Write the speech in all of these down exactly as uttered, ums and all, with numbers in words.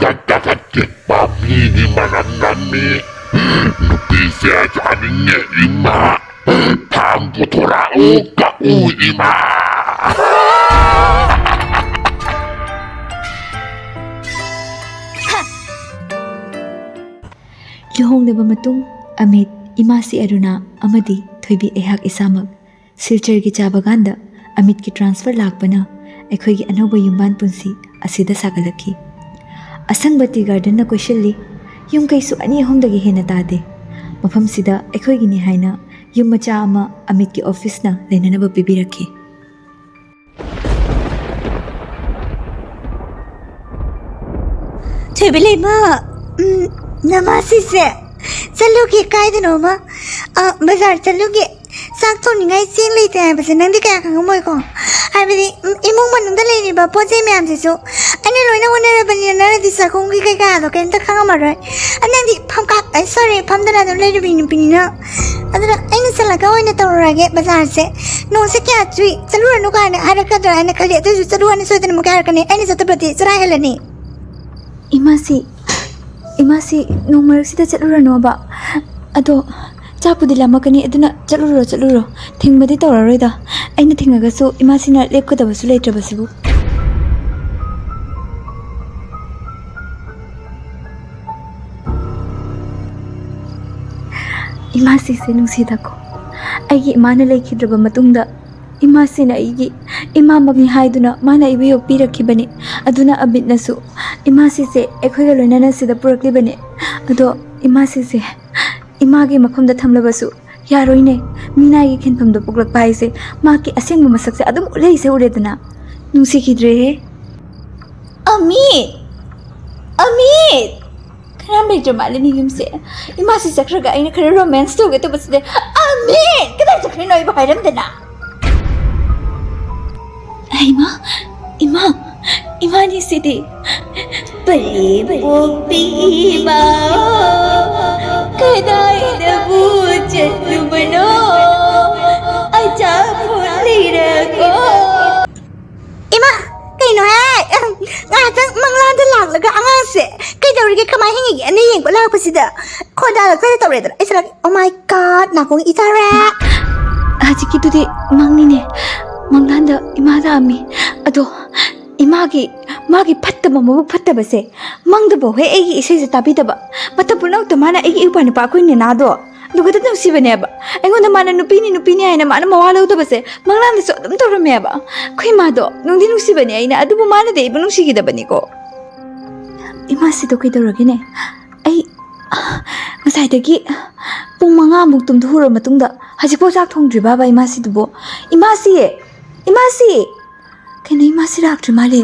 ꯇꯠ ꯇꯠ ꯇꯠ ꯇꯠ ꯄꯥꯝꯕꯤꯒꯤ ꯃꯅꯝ ꯅꯝꯃꯤ꯫ ꯅꯨꯄꯤꯁꯦ ꯆꯥꯅꯤꯡꯉꯦ ꯏꯃꯥ꯫ ꯊꯥꯡ ꯄꯨꯊꯣꯔꯛꯎ ꯀꯛꯎ ꯏꯃꯥ꯫ ꯂꯨꯍꯣꯡꯂꯕ ꯃꯇꯨꯡ ꯑꯃꯤꯠ, ꯏꯃꯥꯁꯤ ꯑꯔꯨꯅꯥ ꯑꯃꯗꯤ ꯊꯣꯏꯕꯤ ꯑꯩꯍꯥꯛ ꯏꯁꯥꯃꯛ ꯁꯤꯜꯆꯔꯒꯤ ꯆꯥ ꯕꯒꯥꯟꯗ ꯑꯃꯤꯠꯀꯤ ꯇ꯭ꯔꯥꯟꯁꯐꯔ ꯂꯥꯛꯄꯅ ꯑꯩꯈꯣꯏꯒꯤ ꯑꯅꯧꯕ ꯌꯨꯝꯕꯥꯟ ꯄꯨꯟꯁꯤ ꯑꯁꯤꯗ ꯁꯥꯒꯠꯂꯛꯈꯤ꯫ ꯑꯁꯪꯕ ꯇꯤ ꯒꯥꯔꯗꯟꯅ ꯀꯣꯏꯁꯤꯜꯂꯤ꯫ ꯌꯨꯝ ꯀꯩꯁꯨ ꯑꯅꯤ ꯑꯍꯨꯝꯗꯒꯤ ꯍꯦꯟꯅ ꯇꯥꯗꯦ꯫ ꯃꯐꯝꯁꯤꯗ ꯑꯩꯈꯣꯏꯒꯤꯅꯤ ꯍꯥꯏꯅ ꯌꯨꯝ ꯃꯆꯥ ꯑꯃ ꯑꯃꯤꯠꯀꯤ ꯑꯣꯐꯤꯁꯅ ꯂꯩꯅꯅꯕ ꯄꯤꯕꯤꯔꯛꯈꯤ꯫ ꯊꯣꯏꯕꯤ ꯂꯩꯃ, ꯎꯝ, ꯅꯃꯥꯁꯤꯁꯦ ꯆꯠꯂꯨꯒꯦ ꯀꯥꯏꯗꯅꯣꯃ, ꯑ, ꯕꯖꯥꯔ ꯆꯠꯂꯨꯒꯦ꯫ ꯆꯥꯛ ꯊꯣꯡꯅꯤꯡꯉꯥꯏ ꯆꯦꯡ ꯂꯩꯇꯦ ꯍꯥꯏꯕꯁꯦ ꯅꯪꯗꯤ ꯀꯌꯥ ꯈꯪꯉꯝꯃꯣꯏꯀꯣ꯫ ꯍꯥꯏꯕꯗꯤ, ꯎꯝ, ꯏꯃꯨꯡ ꯃꯅꯨꯡꯗ ꯂꯩꯔꯤꯕ ꯄꯣꯠ ꯆꯩ ꯃꯌꯥꯝꯁꯤꯁꯨ ꯑꯩꯅ ꯂꯣꯏꯅ ꯍꯣꯠꯅꯔꯕꯅꯤꯅ ꯅꯪꯅꯗꯤ ꯆꯥꯛꯈꯨꯝꯒꯤ ꯀꯩꯀꯥꯗꯣ ꯀꯩꯝꯇ ꯈꯪꯉꯝꯃꯔꯣꯏ꯫ ꯑ, ꯅꯪꯗꯤ ꯐꯝꯀꯥ, ꯑꯩ, sorry, ꯐꯝꯗꯅ ꯑꯗꯨꯝ ꯂꯩꯔꯨꯕꯤ ꯅꯨꯄꯤꯅꯤꯅ꯫ ꯑꯗꯨꯅ ꯑꯩꯅ ꯆꯠꯂꯒ ꯑꯣꯏꯅ ꯇꯧꯔꯨꯔꯒꯦ ꯕꯖꯥꯔꯁꯦ꯫ ꯅꯣꯡꯁꯦ ꯀꯌꯥ ꯆꯨꯏ, ꯆꯠꯂꯨꯔꯅꯨ ꯀꯥꯏꯅ ꯍꯥꯏꯔꯛꯀꯗ꯭ꯔꯥ ꯍꯥꯏꯅ ꯈꯜꯂꯤ꯫ ꯑꯗꯨꯁꯨ ꯆꯠꯂꯨ ꯍꯥꯏꯅ ꯁꯣꯏꯗꯅ ꯑꯃꯨꯛ ꯍꯥꯏꯔꯛꯀꯅꯤ꯫ ꯑꯩꯅ ꯆꯠꯇꯕꯗꯤ ꯆꯔꯥ ꯍꯦꯜꯂꯅꯤ꯫ ꯏꯃꯥꯁꯤ, ꯏꯃꯥꯁꯤ ꯅꯣꯡ ꯃꯔꯛꯁꯤꯗ ꯆꯠꯂꯨꯔꯅꯣꯕ꯫ ꯑꯗꯣ ꯆꯥꯛꯄꯨꯗꯤ ꯂꯥꯝꯃꯛꯀꯅꯤ, ꯑꯗꯨꯅ ꯆꯠꯂꯨꯔꯣ, ꯆꯠꯂꯨꯔꯣ꯫ ꯊꯤꯡꯕꯗꯤ ꯇꯧꯔꯔꯣꯏꯗ꯫ ꯑꯩꯅ ꯊꯤꯡꯉꯒꯁꯨ ꯏꯃꯥꯁꯤꯅ ꯂꯦꯞꯀꯗꯕꯁꯨ ꯂꯩꯇ꯭ꯔꯕꯁꯤꯕꯨ꯫ ꯏꯃꯥꯁꯤꯁꯦ ꯅꯨꯡꯁꯤꯗꯀꯣ꯫ ꯑꯩꯒꯤ ꯏꯃꯥꯅ ꯂꯩꯈꯤꯗ꯭ꯔꯕ ꯃꯇꯨꯡꯗ ꯏꯃꯥꯁꯤꯅ ꯑꯩꯒꯤ ꯏꯃꯥꯃꯛꯅꯤ ꯍꯥꯏꯗꯨꯅ ꯃꯥꯅ ꯑꯩꯕꯨ ꯌꯣꯛꯄꯤꯔꯛꯈꯤꯕꯅꯤ꯫ ꯑꯗꯨꯅ ꯑꯃꯤꯠꯅꯁꯨ ꯏꯃꯥꯁꯤꯁꯦ ꯑꯩꯈꯣꯏꯒ ꯂꯣꯏꯅꯅ ꯁꯤꯗ ꯄꯨꯔꯛꯂꯤꯕꯅꯤ꯫ ꯑꯗꯣ ꯏꯃꯥꯁꯤꯁꯦ ꯏꯃꯥꯒꯤ ꯃꯐꯝꯗ ꯊꯝꯂꯕꯁꯨ ꯌꯥꯔꯣꯏꯅꯦ꯫ ꯃꯤꯅꯥꯏꯒꯤ ꯈꯤꯟꯐꯝꯗ ꯄꯣꯛꯂꯛꯄ ꯍꯥꯏꯁꯦ ꯃꯍꯥꯛꯀꯤ ꯑꯁꯦꯡꯕ ꯃꯁꯛꯁꯦ ꯑꯗꯨꯝ ꯎꯠꯂꯛꯏꯁꯦ ꯎꯔꯦꯗꯅ꯫ ꯅꯨꯡꯁꯤꯈꯤꯗ꯭ꯔꯦꯍꯦ꯫ ꯑꯃꯤꯠ! ꯑꯃꯤꯠ! ꯀꯅꯥꯝ ꯂꯩꯇ꯭ꯔ ꯃꯥꯜꯂꯦ ꯃꯤ ꯌꯨꯝꯁꯦ꯫ ꯏꯃꯥꯁꯤ ꯆꯠꯈ꯭ꯔꯒ ꯑꯩꯅ ꯈꯔ ꯔꯣꯃꯥꯟꯁ ꯇꯧꯒꯦ ꯇꯧꯕꯁꯤꯗ, ꯑꯃꯤꯠ! ꯀꯗꯥꯏ ꯆꯠꯈ꯭ꯔꯤꯅꯣ ꯑꯩꯕꯨ ꯍꯥꯏꯔꯝꯗꯅ? ꯍꯩꯃꯥ! ꯏꯃꯥ! ꯏꯃꯥꯅꯤ ꯁꯤꯗꯤ! ꯄꯂꯦꯝ ꯄꯣꯛꯄꯤ ꯏꯃꯥ, ꯀꯗꯥꯏꯗꯕꯨ ꯆꯠꯂꯨꯕꯅꯣ? ꯑꯆꯥꯄꯣꯠ ꯂꯩꯔꯛꯑꯣ꯫ ꯏꯃꯥ! ꯀꯩꯅꯣꯍꯦ? ꯉꯥꯏꯍꯥꯛꯇꯪ ꯃꯪꯂꯥꯟꯗ ꯂꯥꯛꯂꯒ ꯑꯉꯥꯡꯁꯦ ꯀꯩꯗꯧꯔꯤꯒꯦ, ꯀꯃꯥꯏ ꯍꯤꯡꯉꯤꯒꯦ ꯑꯅ ꯌꯦꯡꯕ ꯂꯥꯛꯄꯁꯤꯗ ꯈꯣꯟꯗꯥ ꯂꯥꯛꯆꯒꯦ ꯇꯧꯔꯦꯗꯅ ꯑꯩꯁꯦ ꯂꯥꯛ-, "Oh my God, ꯅꯥꯀꯣꯡ ꯏ ꯇꯥꯔꯦ!" ꯍꯧꯖꯤꯛꯀꯤꯗꯨꯗꯤ ꯃꯪꯅꯤꯅꯦ꯫ ꯃꯪꯂꯥꯟꯗ ꯏꯃꯥ ꯂꯥꯛꯑꯝꯃꯤ꯫ ꯑꯗꯣ ꯏꯃꯥꯒꯤ, ꯃꯥꯒꯤ ꯐꯠꯇꯕ ꯃꯕꯨꯛ ꯐꯠꯇꯕꯁꯦ ꯃꯪꯗꯐꯥꯎ ꯍꯦꯛ ꯑꯩꯒꯤ ꯏꯁꯩꯁꯦ ꯇꯥꯕꯤꯗꯕ, ꯃꯇꯝ ꯄꯨꯝꯅꯃꯛꯇ ꯃꯥꯅ ꯑꯩꯒꯤ ꯏꯄ꯭ꯋꯥ ꯅꯨꯄꯥ ꯑꯩꯈꯣꯏ ꯅꯦꯅꯥꯗꯣ ꯑꯗꯨꯒꯗ ꯅꯨꯡꯁꯤꯕꯅꯦꯕ꯫ ꯑꯩꯉꯣꯟꯗ ꯃꯥꯅ ꯅꯨꯄꯤꯅꯤ ꯅꯨꯄꯤꯅꯤ ꯍꯥꯏꯅ ꯃꯥꯅ ꯃꯋꯥ ꯂꯧꯗꯕꯁꯦ ꯃꯪꯂꯥꯟꯗꯁꯨ ꯑꯗꯨꯝ ꯇꯧꯔꯝꯃꯦꯕ꯫ ꯑꯩꯈꯣꯏ ꯏꯃꯥꯗꯣ ꯅꯨꯡꯗꯤ ꯅꯨꯡꯁꯤꯕꯅꯦ ꯑꯩꯅ, ꯑꯗꯨꯕꯨ ꯃꯥꯅꯗꯤ ꯑꯩꯕꯨ ꯅꯨꯡꯁꯤꯈꯤꯗꯕꯅꯤꯀꯣ꯫ ꯏꯃꯥꯁꯤꯗꯣ ꯀꯩꯗꯧꯔꯒꯦꯅꯦ? ꯑꯩ ꯉꯁꯥꯏꯗꯒꯤ ꯄꯨꯡ ꯃꯉꯥꯃꯨꯛ ꯇꯨꯝꯊꯣꯛꯎꯔ ꯃꯇꯨꯡꯗ ꯍꯧꯖꯤꯛꯐꯥꯎ ꯆꯥꯛ ꯊꯣꯡꯗ꯭ꯔꯤꯕꯕ ꯏꯃꯥꯁꯤꯗꯨꯕꯨ? ꯏꯃꯥꯁꯤ! ꯏꯃꯥꯁꯤ! ꯀꯩꯅꯣ, ꯏꯃꯥꯁꯤ ꯂꯥꯛꯇ꯭ꯔꯤ ꯃꯥꯜꯂꯦ꯫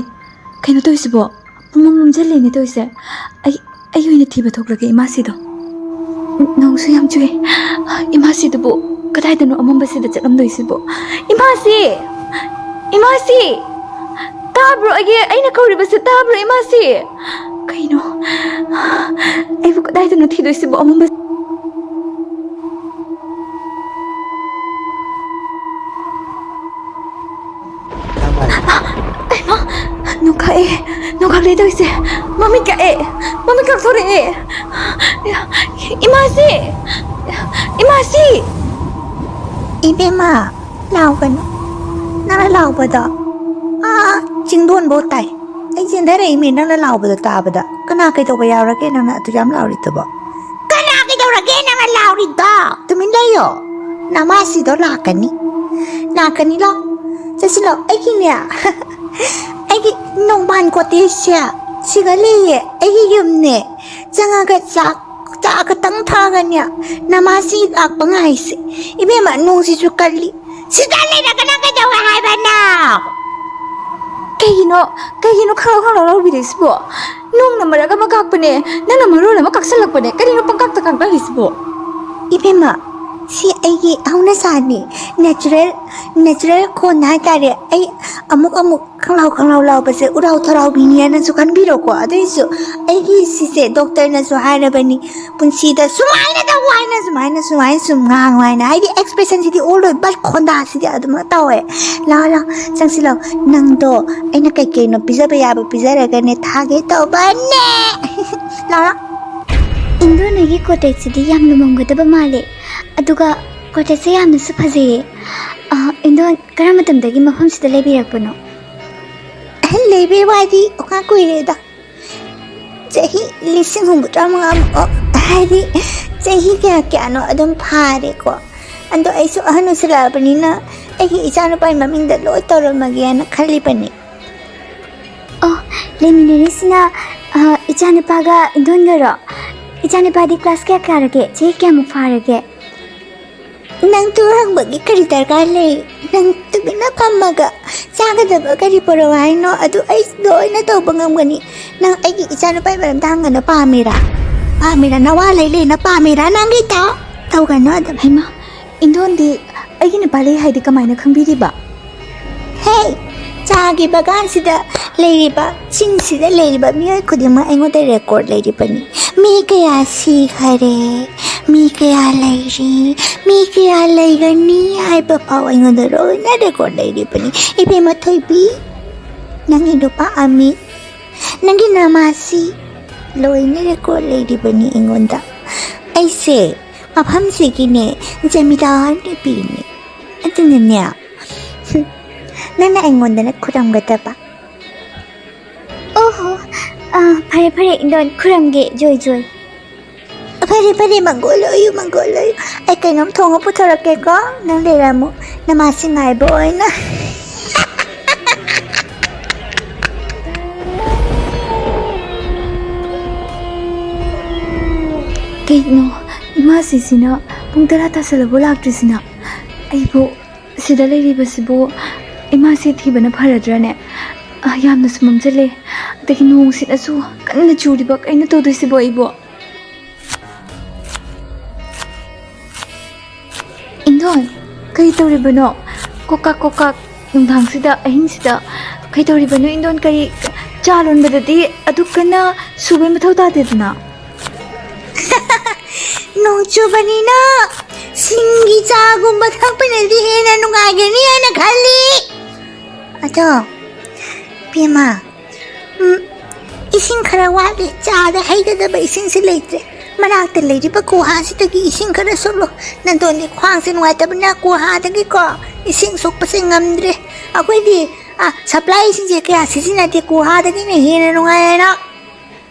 ꯀꯩꯅꯣ ꯇꯧꯔꯤꯁꯤꯕꯣ? ꯄꯨꯡꯃꯝ ꯃꯝꯁꯤꯜꯂꯦꯅꯦ ꯇꯧꯔꯤꯁꯦ꯫ ꯑꯩ, ꯑꯩ ꯑꯣꯏꯅ ꯊꯤꯕ ꯊꯣꯛꯂꯒꯦ ꯏꯃꯥꯁꯤꯗꯣ꯫ ꯅꯣꯡꯁꯨ ꯌꯥꯝ ꯆꯨꯏ꯫ ꯏꯃꯥꯁꯤꯗꯨꯕꯨ ꯀꯗꯥꯏꯗꯅꯣ ꯑꯃꯝꯕꯁꯤꯗ ꯆꯠꯂꯝꯗꯣꯏꯁꯤꯕꯣ? ꯏꯃꯥꯁꯤ! ꯏꯃꯥꯁꯤ! ꯇꯥꯕ꯭ꯔꯣ? ꯑꯩꯒꯤ, ꯑꯩꯅ ꯀꯧꯔꯤꯕꯁꯤ ꯇꯥꯕ꯭ꯔꯣ, ꯏꯃꯥꯁꯤ? ꯀꯩꯅꯣ? ꯑꯩꯕꯨ ꯀꯗꯥꯏꯗꯅꯣ ꯊꯤꯗꯣꯏꯁꯤꯕꯣ? ꯑꯃꯝꯕ ꯍꯩꯃꯥ! ꯅꯣꯡꯈꯛꯑꯦ! ꯅꯣꯡꯈꯛꯂꯦ ꯇꯧꯔꯤꯁꯦ! ꯃꯃꯤꯠ ꯀꯛꯑꯦ! ꯃꯃꯤꯠ ꯀꯛꯊꯣꯔꯛꯑꯦ! ꯏꯃꯥꯁꯤ! ꯏꯃꯥꯁꯤ! ꯏꯕꯦꯝꯃ, ꯂꯥꯎꯒꯅꯨ꯫ ꯅꯪꯅ ꯂꯥꯎꯕꯗꯣ ꯑꯥ ꯆꯤꯡꯗꯣꯟꯐꯧ ꯇꯥꯏ꯫ ꯑꯩ ꯆꯦꯟꯊꯔꯛꯏꯃꯤ ꯅꯪꯅ ꯂꯥꯎꯕꯗꯣ ꯇꯥꯕꯗ꯫ ꯀꯅꯥ ꯀꯩꯗꯧꯕ ꯌꯥꯎꯔꯒꯦ ꯅꯪꯅ ꯑꯗꯨ ꯌꯥꯝ ꯂꯥꯎꯔꯤꯗꯨꯕꯣ? ꯀꯅꯥ ꯀꯩꯗꯧꯔꯒꯦ ꯅꯪꯅ ꯂꯥꯎꯔꯤꯗꯣ? ꯇꯨꯃꯤꯟ ꯂꯩꯌꯣ꯫ ꯅꯃꯥꯁꯤꯗꯣ ꯂꯥꯛꯀꯅꯤ꯫ ꯂꯥꯛꯀꯅꯤ, ꯂꯥꯎ꯫ ꯆꯠꯁꯤ ꯂꯥꯎ꯫ ꯑꯩꯒꯤꯅꯦ, ꯑꯩꯒꯤ ꯅꯣꯡꯕꯥꯟ cottage ꯁꯤꯒ ꯂꯩꯌꯦ꯫ ꯑꯩꯒꯤ ꯌꯨꯝꯅꯦ꯫ ꯆꯪꯉꯒ ꯆꯥꯛ, ꯆꯥ ꯈꯛꯇꯪ ꯊꯛꯑꯒꯅꯦ ꯅꯃꯥꯁꯤ ꯂꯥꯛꯄ ꯉꯥꯏꯁꯦ꯫ ꯏꯕꯦꯝꯃ, ꯅꯣꯡꯁꯤꯁꯨ ꯀꯜꯂꯤ꯫ ꯁꯤꯗ ꯂꯩꯔꯒꯅ ꯀꯩꯗꯧꯋꯦ ꯍꯥꯏꯕꯅꯣ? ꯀꯩꯒꯤꯅꯣ, ꯀꯩꯒꯤꯅꯣ ꯈꯪꯂꯥꯎ ꯈꯪꯂꯥꯎ ꯂꯥꯎꯕꯤꯔꯤꯁꯤꯕꯣ? ꯅꯣꯡꯅ ꯃꯔꯛ ꯑꯃ ꯀꯥꯛꯄꯅꯦ, ꯅꯪꯅ ꯃꯔꯣꯜ ꯑꯃ ꯀꯥꯛꯁꯜꯂꯛꯄꯅꯦ꯫ ꯀꯔꯤꯅꯣ ꯄꯪꯀꯥꯛꯇ ꯀꯥꯛꯅꯔꯤꯁꯤꯕꯣ? ꯏꯕꯦꯝꯃ, ꯁꯤ ꯑꯩꯒꯤ ꯍꯧꯅꯁꯥꯅꯤ, natural, natural ꯈꯣꯟ ꯍꯥꯏꯇꯥꯔꯦ꯫ ꯑꯩ ꯑꯃꯨꯛ ꯑꯃꯨꯛ ꯈꯪꯂꯥꯎ ꯈꯪꯂꯥꯎ ꯂꯥꯎꯕꯁꯦ ꯎꯔꯥꯎ ꯊꯔꯥꯎꯕꯤꯅꯦꯅꯁꯨ ꯈꯟꯕꯤꯔꯣꯀꯣ꯫ ꯑꯗꯨꯏꯁꯨ ꯑꯩꯒꯤ ꯁꯤꯁꯦ ꯗꯣꯛꯇꯔꯅꯁꯨ ꯍꯥꯏꯔꯕꯅꯤ, ꯄꯨꯟꯁꯤꯗ ꯁꯨꯃꯥꯏꯅ ꯇꯧ ꯍꯥꯏꯅ, ꯁꯨꯃꯥꯏꯅ, ꯁꯨꯃꯥꯏꯅ ꯁꯨꯝ ꯉꯥꯡꯉꯨ ꯍꯥꯏꯅ꯫ ꯍꯥꯏꯗꯤ expression CD all over, but ꯈꯣꯟꯗꯥꯁꯤꯗꯤ ꯑꯗꯨꯃꯛ ꯇꯧꯋꯦ꯫ ꯂꯥꯛꯑꯣ, ꯂꯥꯛꯑꯣ, ꯆꯪꯁꯤꯜꯂꯣ꯫ ꯅꯪꯗꯣ ꯑꯩꯅ ꯀꯩ ꯀꯩꯅꯣ ꯄꯤꯖꯕ ꯌꯥꯕ ꯄꯤꯖꯔꯒꯅꯦ ꯊꯥꯒꯦ ꯇꯧꯕꯅꯦ꯫ ꯂꯥꯛꯑꯣ, ꯂꯥꯛꯑꯣ꯫ ꯏꯟꯗꯣꯟ, ꯅꯣꯏꯒꯤ cottage ꯁꯤꯗꯤ ꯌꯥꯝ ꯂꯨꯃꯝꯒꯗꯕ ꯃꯥꯜꯂꯦ꯫ ꯑꯗꯨꯒ cottage ꯁꯦ ꯌꯥꯝꯅꯁꯨ ꯐꯖꯩꯌꯦ꯫ ꯑ, ꯏꯟꯗꯣꯟ, ꯀꯔꯝꯕ ꯃꯇꯝꯗꯒꯤ ꯃꯐꯝꯁꯤꯗ ꯂꯩꯕꯤꯔꯛꯄꯅꯣ? ꯑꯍꯜ ꯂꯩꯕꯩ ꯋꯥꯗꯤ ꯑꯣꯈꯥ ꯀꯨꯏꯔꯦꯗ꯫ ꯆꯍꯤ ꯂꯤꯁꯤꯡ ꯍꯨꯝꯐꯨꯇꯔꯥ ꯃꯉꯥ, ꯑꯣ, ꯍꯥꯏꯗꯤ ꯆꯍꯤ ꯀꯌꯥ ꯀꯌꯥꯅꯣ ꯑꯗꯨꯝ ꯐꯥꯔꯦꯀꯣ꯫ ꯑꯗꯣ ꯑꯩꯁꯨ ꯑꯍꯟ ꯑꯣꯏꯁꯤꯜꯂꯛꯑꯕꯅꯤꯅ ꯑꯩꯒꯤ ꯏꯆꯥꯅꯨꯄꯥꯒꯤ ꯃꯃꯤꯡꯗ ꯂꯣꯏ ꯇꯧꯔꯝꯃꯒꯦꯅ ꯈꯜꯂꯤꯕꯅꯤ꯫ ꯑꯣ, ꯂꯩꯃꯤꯟꯅꯔꯤꯁꯤꯅ, ꯑ, ꯏꯆꯥꯅꯨꯄꯥꯒ ꯏꯟꯗꯣꯟꯒꯔꯣ? ꯏꯆꯥꯅꯨꯄꯥꯗꯤ class ꯀꯌꯥ ꯀꯥꯔꯒꯦ? ꯆꯍꯤ ꯀꯌꯥꯃꯨꯛ ꯐꯥꯔꯒꯦ? ꯅꯪ ꯇꯨ ꯍꯪꯕꯒꯤ ꯀꯔꯤ ꯗꯔꯀꯥꯔ ꯂꯩ? ꯅꯪ ꯇꯨꯃꯤꯟꯅ ꯐꯝꯃꯒ ꯆꯥꯒꯗꯕ ꯀꯔꯤ ꯄꯨꯔꯛꯑꯣ ꯍꯥꯏꯅꯣ? ꯑꯗꯨ ꯑꯩ ꯂꯣꯏꯅ ꯇꯧꯕ ꯉꯝꯒꯅꯤ꯫ ꯅꯪ ꯑꯩꯒꯤ ꯏꯆꯥꯅꯨꯄꯥꯒꯤ ꯃꯔꯝꯗ ꯍꯪꯒꯅꯨ꯫ ꯄꯥꯝꯃꯤꯔꯥ? ꯄꯥꯝꯃꯤꯔꯥ? ꯅꯋꯥ ꯂꯩ ꯂꯩꯅ ꯄꯥꯝꯃꯤꯔꯥ? ꯅꯪꯒꯤꯗꯣ ꯇꯧꯒꯅꯨ ꯑꯗꯨꯝ꯫ ꯍꯩꯃꯥ, ꯏꯟꯗꯣꯟꯗꯤ ꯑꯩꯒꯤ ꯅꯨꯄꯥ ꯂꯩ ꯍꯥꯏꯗꯤ ꯀꯃꯥꯏꯅ ꯈꯪꯕꯤꯔꯤꯕ? ꯍꯦ, ꯆꯥꯒꯤ ꯕꯒꯥꯟꯁꯤꯗ ꯂꯩꯔꯤꯕ, ꯆꯤꯡꯁꯤꯗ ꯂꯩꯔꯤꯕ ꯃꯤꯑꯣꯏ ꯈꯨꯗꯤꯡꯃꯛ ꯑꯩꯉꯣꯟꯗ record ꯂꯩꯔꯤꯕꯅꯤ꯫ ꯃꯤ ꯀꯌꯥ ꯁꯤꯈꯔꯦ, ꯃꯤ ꯀꯌꯥ ꯂꯩꯔꯤ, ꯃꯤ ꯀꯌꯥ ꯂꯩꯒꯅꯤ ꯍꯥꯏꯕ ꯐꯥꯎ ꯑꯩꯉꯣꯟꯗ ꯂꯣꯏꯅ record ꯂꯩꯔꯤꯕꯅꯤ꯫ ꯏꯕꯦꯝꯃ ꯊꯣꯏꯕꯤ, ꯅꯪꯒꯤ ꯅꯨꯄꯥ ꯑꯃꯤ, ꯅꯪꯒꯤ ꯅꯃꯥꯁꯤ, ꯂꯣꯏꯅ record ꯂꯩꯔꯤꯕꯅꯤ ꯑꯩꯉꯣꯟꯗ꯫ ꯑꯩꯁꯦ ꯃꯐꯝꯁꯤꯒꯤꯅꯦ ꯖꯃꯤꯗꯥꯔ ꯅꯨꯄꯤꯅꯤ꯫ ꯑꯗꯨꯅꯅꯦ, ꯅꯪꯅ ꯑꯩꯉꯣꯟꯗꯅ ꯈꯨꯔꯝꯒꯗꯕ꯫ ꯑꯣꯍꯣ, ꯑꯥ, ꯐꯔꯦ, ꯐꯔꯦ, ꯏꯟꯗꯣꯟ, ꯈꯨꯔꯝꯒꯦ, ꯖꯣꯏ, ꯖꯣꯏ꯫ ꯐꯔꯦ, ꯐꯔꯦ, ꯃꯪꯒꯣꯜ ꯑꯣꯏꯌꯨ, ꯃꯪꯒꯣꯜ ꯑꯣꯏꯌꯨ꯫ ꯑꯩ ꯀꯩꯅꯣꯝ ꯊꯣꯡꯉ ꯄꯨꯊꯣꯔꯛꯀꯦꯀꯣ, ꯅꯪ ꯂꯩꯔꯝꯃꯨ, ꯅꯃꯥꯁꯤ ꯉꯥꯏꯕ ꯑꯣꯏꯅ꯫ ꯀꯩꯅꯣ, ꯏꯃꯥꯁꯤꯁꯤꯅ ꯄꯨꯡ ꯇꯔꯥ ꯇꯥꯁꯜꯂꯕꯣ ꯂꯥꯛꯇ꯭ꯔꯤꯁꯤꯅ? ꯑꯩꯕꯨ ꯁꯤꯗ ꯂꯩꯔꯤꯕꯁꯤꯕꯨ ꯏꯃꯥꯁꯤ ꯊꯤꯕꯅ ꯐꯔꯗ꯭ꯔꯅꯦ? ꯑ, ꯌꯥꯝꯅꯁꯨ ꯃꯝꯁꯤꯜꯂꯦ, ꯑꯗꯒꯤ ꯅꯣꯡꯁꯤꯅꯁꯨ ꯀꯟꯅ ꯆꯨꯔꯤꯕ, ꯀꯩꯅꯣ ꯇꯧꯗꯣꯏꯁꯤꯕꯣ ꯑꯩꯕꯨ? ꯏꯟꯗꯣꯟ, ꯀꯔꯤ ꯇꯧꯔꯤꯕꯅꯣ? ꯀꯣꯀꯥꯛ ꯀꯣꯀꯥꯛ ꯅꯨꯡꯗꯥꯡꯁꯤꯗ, ꯑꯍꯤꯡꯁꯤꯗ ꯀꯩ ꯇꯧꯔꯤꯕꯅꯣ ꯏꯟꯗꯣꯟ? ꯀꯔꯤ, ꯆꯥ ꯂꯣꯟꯕꯗꯗꯤ ꯑꯗꯨꯛ ꯀꯟꯅ ꯁꯨꯕꯩ ꯃꯊꯧ ꯇꯥꯗꯦꯗꯅ꯫ ꯅꯣꯡ ꯆꯨꯕꯅꯤꯅ ꯁꯤꯡꯒꯤ ꯆꯥꯒꯨꯝꯕ ꯊꯛꯄꯅꯗꯤ ꯍꯦꯟꯅ ꯅꯨꯡꯉꯥꯏꯒꯅꯤ ꯍꯥꯏꯅ ꯈꯜꯂꯤ꯫ ꯑꯗꯣ, ꯄꯦꯃ, ꯎꯝ, ꯏꯁꯤꯡ ꯈꯔ ꯋꯥꯠꯂꯤ꯫ ꯆꯥꯗ ꯍꯩꯒꯗꯕ ꯏꯁꯤꯡꯁꯤ ꯂꯩꯇ꯭ꯔꯦ꯫ ꯃꯅꯥꯛꯇ ꯂꯩꯔꯤꯕ ꯒꯨꯍꯥꯁꯤꯗꯒꯤ ꯏꯁꯤꯡ ꯈꯔ ꯁꯣꯛꯂꯣ꯫ ꯅꯟꯗꯣꯟꯗꯤ ꯈ꯭ꯋꯥꯡꯁꯦ ꯅꯨꯡꯉꯥꯏꯇꯕꯅꯤꯅ ꯒꯨꯍꯥꯗꯒꯤꯀꯣ ꯏꯁꯤꯡ ꯁꯣꯛꯄꯁꯦ ꯉꯝꯗ꯭ꯔꯦ꯫ ꯑꯩꯈꯣꯏꯗꯤ, ꯑ, ꯁꯄ꯭ꯂꯥꯏ ꯏꯁꯤꯡꯁꯦ ꯀꯌꯥ ꯁꯤꯖꯤꯟꯅꯗꯦ, ꯒꯨꯍꯥꯗꯒꯤꯅ ꯍꯦꯟꯅ ꯅꯨꯡꯉꯥꯏꯌꯦꯅ꯫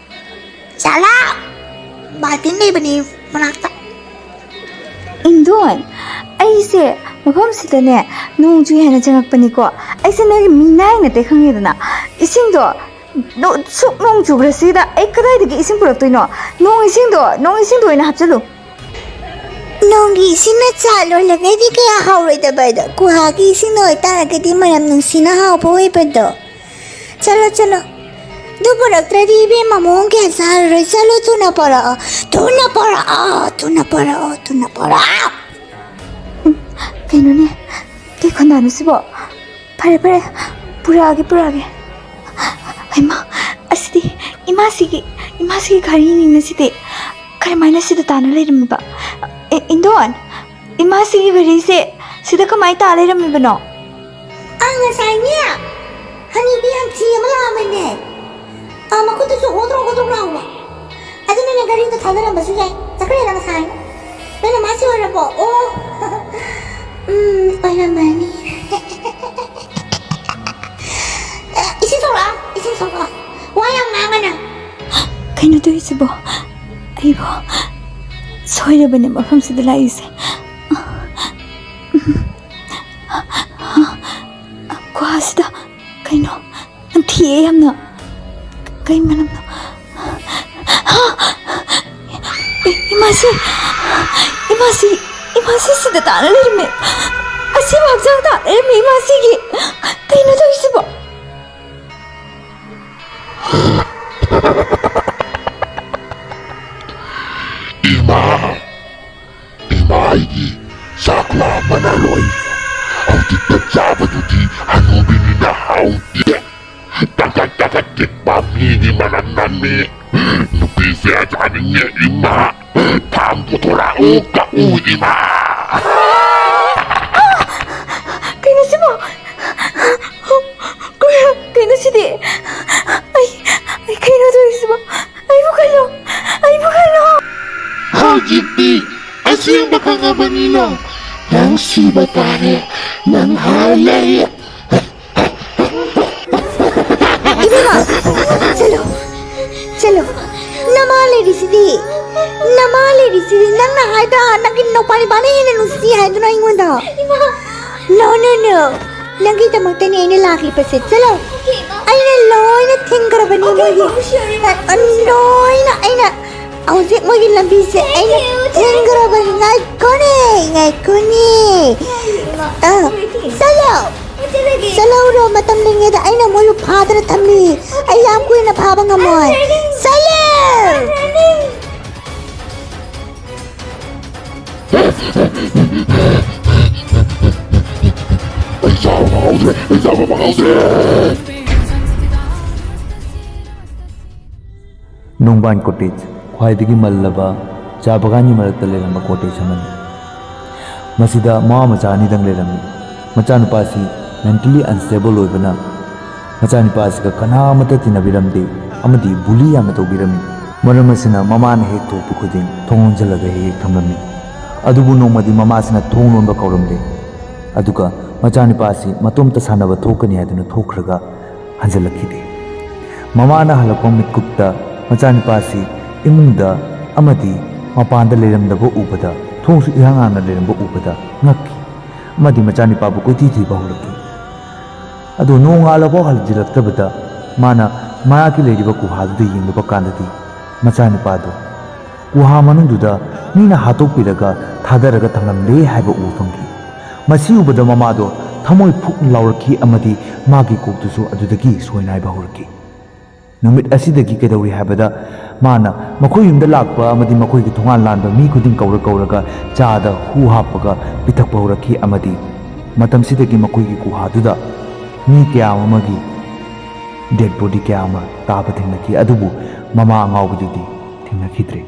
ꯆꯥꯂꯥ! ꯕꯥꯜꯇꯤꯟ ꯂꯩꯕꯅꯤ ꯃꯅꯥꯛꯇ꯫ ꯏꯟꯗꯣꯟ, ꯑꯩꯁꯦ ꯃꯐꯝꯁꯤꯗꯅꯦ ꯅꯣꯡ ꯆꯨꯏ ꯍꯥꯏꯅ ꯆꯪꯉꯛꯄꯅꯤꯀꯣ꯫ ꯑꯩꯁꯦ ꯅꯣꯏꯒꯤ ꯃꯤꯅꯥꯏ ꯅꯠꯇꯦ, ꯈꯪꯉꯦꯗꯅ꯫ ꯏꯁꯤꯡꯗꯣ, ꯅꯣ-, ꯁꯨꯛ ꯅꯣꯡ ꯆꯨꯈ꯭ꯔꯁꯤꯗ ꯑꯩ ꯀꯗꯥꯏꯗꯒꯤ ꯏꯁꯤꯡ ꯄꯨꯔꯛꯇꯣꯏꯅꯣ? ꯅꯣꯡ ꯏꯁꯤꯡꯗꯣ, ꯅꯣꯡ ꯏꯁꯤꯡꯗꯣ ꯑꯣꯏꯅ ꯍꯥꯞꯆꯤꯜꯂꯨ꯫ ꯅꯣꯡꯒꯤ ꯏꯁꯤꯡꯅ ꯆꯥ ꯂꯣꯜꯂꯒꯗꯤ ꯀꯌꯥ ꯍꯥꯎꯔꯣꯏꯗꯕ ꯑꯗꯣ, ꯒꯨꯍꯥꯒꯤ ꯏꯁꯤꯡꯅ ꯑꯣꯏꯇꯥꯔꯒꯗꯤ ꯃꯅꯝ ꯅꯨꯡꯁꯤꯅ ꯍꯥꯎꯕ ꯑꯣꯏꯕꯗꯣ꯫ ꯆꯠꯂꯣ, ꯆꯠꯂꯣ꯫ ꯑꯗꯨ ꯄꯨꯔꯛꯇ꯭ꯔꯗꯤ ꯏꯕꯦꯝꯃ ꯃꯑꯣꯡ ꯀꯌꯥ ꯆꯥꯔꯔꯣꯏ꯫ ꯆꯠꯂꯣ, ꯊꯨꯅ ꯄꯨꯔꯛꯑꯣ꯫ ꯊꯨꯅ ꯄꯨꯔꯛꯑꯣ, ꯊꯨꯅ ꯄꯨꯔꯛꯑꯣ, ꯊꯨꯅ ꯄꯨꯔꯛꯑꯣ꯫ ꯎꯝ, ꯀꯩꯅꯣꯅꯦ? ꯀꯩ ꯈꯣꯟꯗꯥꯅꯣ ꯁꯤꯕꯣ? ꯐꯔꯦ, ꯐꯔꯦ, ꯄꯨꯔꯛꯑꯒꯦ, ꯄꯨꯔꯛꯑꯒꯦ꯫ ꯍꯩꯃꯥ, ꯑꯁꯤꯗꯤ ꯏꯃꯥꯁꯤꯒꯤ, ꯏꯃꯥꯁꯤꯒꯤ ꯘꯔꯤꯅꯤꯅꯦ ꯁꯤꯗꯤ꯫ ꯀꯔꯝꯍꯥꯏꯅ ꯁꯤꯗ ꯇꯥꯅ ꯂꯩꯔꯝꯃꯤꯕ? ꯑꯦ, ꯏꯟꯗꯣꯟ, ꯏꯃꯥꯁꯤꯒꯤ ꯘꯔꯤꯁꯦ ꯁꯤꯗ ꯀꯃꯥꯏꯅ ꯇꯥ ꯂꯩꯔꯝꯃꯤꯕꯅꯣ? ꯑ, ꯉꯁꯥꯏꯅꯦ, ꯍꯅꯨꯕꯤ ꯍꯪꯊꯤ ꯑꯃ ꯂꯥꯛꯑꯝꯕꯅꯦ꯫ ꯑ, ꯃꯈꯨꯠꯇꯨꯁꯨ ꯍꯣꯗ꯭ꯔꯣꯛ ꯍꯣꯗ꯭ꯔꯣꯛ ꯂꯥꯎꯕ꯫ ꯑꯗꯨꯅꯅꯦ ꯘꯔꯤꯗꯣ ꯊꯥꯗꯔꯝꯕꯁꯨ ꯌꯥꯏ꯫ ꯆꯠꯈ꯭ꯔꯦꯗ ꯉꯁꯥꯏ꯫ ꯅꯣꯏ ꯅꯃꯥꯁꯤ ꯑꯣꯏꯔꯕꯣ? ꯑꯣ꯫ ꯎꯝ, ꯑꯣꯏꯔꯝꯃꯅꯤ꯫ ꯑꯦ, ꯏꯁꯤꯡ ꯁꯣꯛꯂꯛꯑꯣ, ꯏꯁꯤꯡ ꯁꯣꯛꯂꯛꯑꯣ꯫ ꯋꯥ ꯌꯥꯝ ꯉꯥꯡꯒꯅꯨ꯫ ꯀꯩꯅꯣ ꯇꯧꯔꯤꯁꯤꯕꯣ? ꯑꯩꯕꯨ ꯁꯣꯏꯔꯕꯅꯦ ꯃꯐꯝꯁꯤꯗ ꯂꯥꯛꯏꯁꯦ꯫ ꯒꯨꯍꯥꯁꯤꯗ ꯀꯩꯅꯣ? ꯅꯝꯊꯤꯑꯦ ꯌꯥꯝꯅ꯫ ꯀꯩ ꯃꯅꯝꯅꯣ? ꯍꯥ! ꯏ-, ꯏꯃꯥꯁꯤ, ꯏꯃꯥꯁꯤ, ꯏꯃꯥꯁꯤ ꯁꯤꯗ ꯇꯥꯅ ꯂꯩꯔꯝꯃꯦ꯫ ꯑꯁꯤꯕ ꯍꯛꯆꯥꯡ ꯇꯥ ꯂꯩꯔꯝꯃꯦ ꯏꯃꯥꯁꯤꯒꯤ꯫ ꯀꯩꯅꯣ ꯇꯧꯔꯤꯁꯤꯕꯣ? ꯏꯃꯥ! ꯏꯃꯥ ꯑꯩꯒꯤ ꯆꯥꯛ ꯆꯥ ꯆꯥꯅꯤꯡꯉꯦ ꯏꯃꯥ꯫ ꯊꯥꯡ ꯄꯨꯊꯣꯔꯛꯎ ꯀꯛꯎ ꯏꯃꯥ꯫ ꯀꯩꯅꯣ ꯁꯤꯕꯣ? ꯀꯩꯅꯣ ꯁꯤꯗꯤ? ꯑꯩ, ꯑꯩ ꯀꯩꯅꯣ ꯇꯧꯔꯤꯁꯤꯕꯣ? ꯑꯩꯕꯨ ꯀꯩꯅꯣ? ꯑꯩꯕꯨ ꯀꯩꯅꯣ? ꯍꯧꯖꯤꯛꯇꯤ ꯑꯁꯦꯡꯕ ꯈꯪꯉꯕꯅꯤꯅ ꯅꯪ ꯁꯤꯕ ꯇꯥꯔꯦ꯫ ꯅꯪ ꯍꯥꯏ ꯂꯩ꯫ ꯏꯕꯦꯝꯃ, ꯆꯠꯂꯣ, ꯆꯠꯂꯣ꯫ ꯅꯃꯥ ꯂꯩꯔꯤꯁꯤꯗꯤ, ꯅꯃꯥ ꯂꯩꯔꯤꯁꯤꯗꯤ꯫ ꯅꯪꯅ ꯍꯥꯏꯗ꯭ꯔꯥ, ꯅꯪꯒꯤ ꯅꯨꯄꯥ ꯅꯤꯄꯥꯅ ꯍꯦꯟꯅ ꯅꯨꯡꯁꯤ ꯍꯥꯏꯗꯨꯅ ꯑꯩꯉꯣꯟꯗ? No, no, no. ꯅꯪꯒꯤꯗꯃꯛꯇꯅꯦ ꯑꯩꯅ ꯂꯥꯛꯂꯤꯕꯁꯦ꯫ ꯆꯠꯂꯣ꯫ ꯑꯩꯅ ꯂꯣꯏꯅ ꯊꯤꯡꯈ꯭ꯔꯕꯅꯤ ꯃꯣꯏꯒꯤ꯫ ꯑ, ꯂꯣꯏꯅ ꯑꯩꯅ ꯍꯧꯖꯤꯛ ꯃꯣꯏꯒꯤ ꯂꯝꯕꯤꯁꯦ ꯑꯩꯅ ꯊꯤꯡꯈ꯭ꯔꯕꯅꯤ꯫ ꯉꯥꯏꯈꯣꯅꯦ, ꯉꯥꯏꯈꯣꯅꯦ꯫ ꯑ, ꯆꯠꯂꯣ꯫ ꯆꯠꯍꯧꯔꯣ, ꯃꯇꯝ ꯂꯩꯔꯤꯉꯩꯗ ꯑꯩꯅ ꯃꯣꯏꯕꯨ ꯐꯥꯗꯅ ꯊꯝꯃꯤ꯫ ꯑꯩ ꯌꯥꯝ ꯀꯨꯏꯅ ꯐꯥꯕ ꯉꯝꯃꯣꯏ꯫ ꯆꯠꯂꯣ꯫ ꯑꯩ ꯆꯥꯕ ꯐꯪꯍꯧꯗ꯭ꯔꯦ, ꯑꯩ ꯆꯥꯕ ꯐꯪꯍꯧꯗ꯭ꯔꯦ꯫ ꯅꯣꯡꯕꯥꯟ ꯀꯣꯇꯦꯖ, ꯈ꯭ꯋꯥꯏꯗꯒꯤ ꯃꯜꯂꯕ ꯆꯥ ꯕꯒꯥꯟꯒꯤ ꯃꯔꯛꯇ ꯂꯩꯔꯝꯕ ꯀꯣꯇꯦꯖ ꯑꯃꯅꯤ꯫ ꯃꯁꯤꯗ ꯃꯃꯥ ꯃꯆꯥ ꯑꯅꯤꯗꯪ ꯂꯩꯔꯝꯃꯤ꯫ ꯃꯆꯥꯅꯨꯄꯥꯁꯤ mentally unstable ꯑꯣꯏꯕꯅ ꯃꯆꯥꯅꯨꯄꯥ ꯑꯁꯤꯒ ꯀꯅꯥ ꯑꯃꯠꯇ ꯇꯤꯟꯅꯕꯤꯔꯝꯗꯦ ꯑꯃꯗꯤ bully ꯌꯥꯝꯅ ꯇꯧꯕꯤꯔꯝꯃꯤ꯫ ꯃꯔꯝ ꯑꯁꯤꯅ ꯃꯃꯥꯅ ꯍꯦꯛ ꯊꯣꯛꯄ ꯈꯨꯗꯤꯡ ꯊꯣꯡ ꯂꯣꯟꯁꯤꯜꯂꯒ ꯍꯦꯛ ꯍꯦꯛ ꯊꯝꯂꯝꯃꯤ꯫ ꯑꯗꯨꯕꯨ ꯅꯣꯡꯃꯗꯤ ꯃꯃꯥꯁꯤꯅ ꯊꯣꯡ ꯂꯣꯟꯕ ꯀꯧꯔꯝꯂꯦ꯫ ꯑꯗꯨꯒ ꯃꯆꯥꯅꯨꯄꯥ ꯑꯁꯤ ꯃꯇꯣꯝꯇ ꯁꯥꯟꯅꯕ ꯊꯣꯛꯀꯅꯤ ꯍꯥꯏꯗꯨꯅ ꯊꯣꯛꯈ꯭ꯔꯒ ꯍꯟꯖꯤꯜꯂꯛꯈꯤꯗꯦ꯫ ꯃꯃꯥꯅ ꯍꯜꯂꯛꯄ ꯃꯤꯠꯀꯨꯞꯇ ꯃꯆꯥꯅꯨꯄꯥ ꯑꯁꯤ ꯏꯃꯨꯡꯗ ꯑꯃꯗꯤ ꯃꯄꯥꯟꯗ ꯂꯩꯔꯝꯗꯕ ꯎꯕꯗ, ꯊꯣꯡꯁꯨ ꯏꯍꯥꯡ ꯍꯥꯡꯅ ꯂꯩꯔꯝꯕ ꯎꯕꯗ ꯉꯛꯈꯤ ꯑꯃꯗꯤ ꯃꯆꯥꯅꯨꯄꯥꯕꯨ ꯀꯣꯏꯊꯤ ꯊꯤꯕ ꯍꯧꯔꯛꯈꯤ꯫ ꯑꯗꯨ ꯅꯣꯡꯉꯥꯜꯂꯐꯥꯎ ꯍꯟꯖꯤꯜꯂꯛꯇꯕꯗ ꯃꯥꯅ ꯃꯅꯥꯛꯀꯤ ꯂꯩꯔꯤꯕ ꯒꯨꯍꯥꯗꯨꯗ ꯌꯦꯡꯂꯨꯕ ꯀꯥꯟꯗꯗꯤ ꯃꯆꯥꯅꯨꯄꯥꯗꯨ ꯒꯨꯍꯥ ꯃꯅꯨꯡꯗꯨꯗ ꯃꯤꯅ ꯍꯥꯠꯇꯣꯛꯄꯤꯔꯒ ꯊꯥꯗꯔꯒ ꯊꯝꯂꯝꯂꯦ ꯍꯥꯏꯕ ꯎꯕ ꯐꯪꯈꯤ꯫ ꯃꯁꯤ ꯎꯕꯗ ꯃꯃꯥꯗꯣ ꯊꯃꯣꯏ ꯐꯨꯛ ꯂꯥꯎꯔꯛꯈꯤ ꯑꯃꯗꯤ ꯃꯥꯒꯤ ꯀꯣꯛꯇꯨꯁꯨ ꯑꯗꯨꯗꯒꯤ ꯁꯣꯏꯅꯥꯏꯕ ꯍꯧꯔꯛꯈꯤ꯫ ꯅꯨꯃꯤꯠ ꯑꯁꯤꯗꯒꯤ ꯀꯩꯗꯧꯔꯤ ꯍꯥꯏꯕꯗ ꯃꯥꯅ ꯃꯈꯣꯏ ꯌꯨꯝꯗ ꯂꯥꯛꯄ ꯑꯃꯗꯤ ꯃꯈꯣꯏꯒꯤ ꯊꯣꯡꯒꯥꯟ ꯂꯥꯟꯕ ꯃꯤ ꯈꯨꯗꯤꯡ ꯀꯧꯔ ꯀꯧꯔꯒ ꯆꯥꯗ ꯍꯨ ꯍꯥꯞꯄꯒ ꯄꯤꯊꯛꯄ ꯍꯧꯔꯛꯈꯤ ꯑꯃꯗꯤ ꯃꯇꯝꯁꯤꯗꯒꯤ ꯃꯈꯣꯏꯒꯤ ꯒꯨꯍꯥꯗꯨꯗ ꯃꯤ ꯀꯌꯥ ꯑꯃꯒꯤ dead body ꯀꯌꯥ ꯑꯃ ꯇꯥꯕ ꯊꯦꯡꯅꯈꯤ꯫ ꯑꯗꯨꯕꯨ ꯃꯃꯥ ꯑꯉꯥꯎꯕꯤꯗꯨꯗꯤ ꯊꯦꯡꯅꯈꯤꯗ꯭ꯔꯦ꯫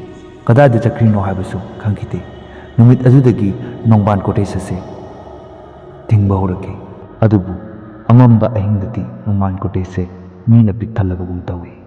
ꯀꯗꯥꯏꯗ ꯆꯠꯈ꯭ꯔꯤꯅꯣ ꯍꯥꯏꯕꯁꯨ ꯈꯪꯈꯤꯗꯦ꯫ ꯅꯨꯃꯤꯠ ꯑꯗꯨꯗꯒꯤ ꯅꯣꯡꯕꯥꯟ cottage ꯑꯁꯦ ꯊꯤꯡꯕ ꯍꯧꯔꯛꯈꯤ꯫ ꯑꯗꯨꯕꯨ ꯑꯃꯝꯕ ꯑꯍꯤꯡꯗꯗꯤ ꯅꯣꯡꯕꯥꯟ cottage ꯁꯦ ꯃꯤꯅ ꯄꯤꯛ ꯊꯜꯂꯕꯒꯨꯝ ꯇꯧꯏ꯫